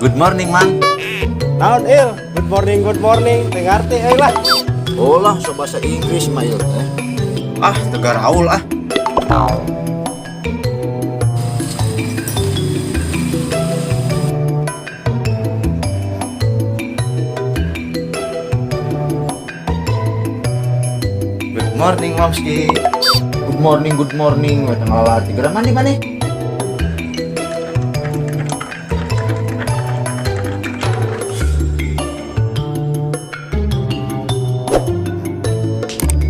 Good morning, Mang. Naon Il? Good morning, good morning. Teu ngarti euy lah. Oh lah, so bahasa Inggris mah Il teh. Ah, teu garaul ah. Good morning, Mamski. Good morning, good morning. Weh tengah lalati. Geura mandi maneh.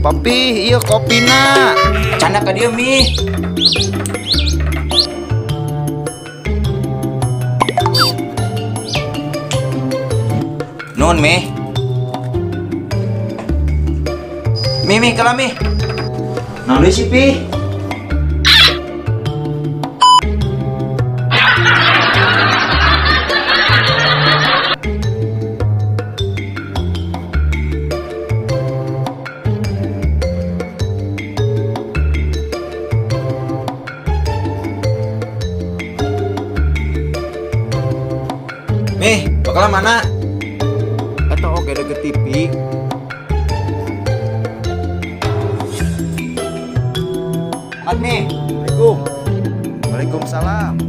Papi, iya kopina. Canda ka dieu mi. Nun mi. Mi mi kala mi. Naon deui sih pi? Mi, bakal mana? Eta oge deket TV. Mat mi. Assalamualaikum. Waalaikumsalam.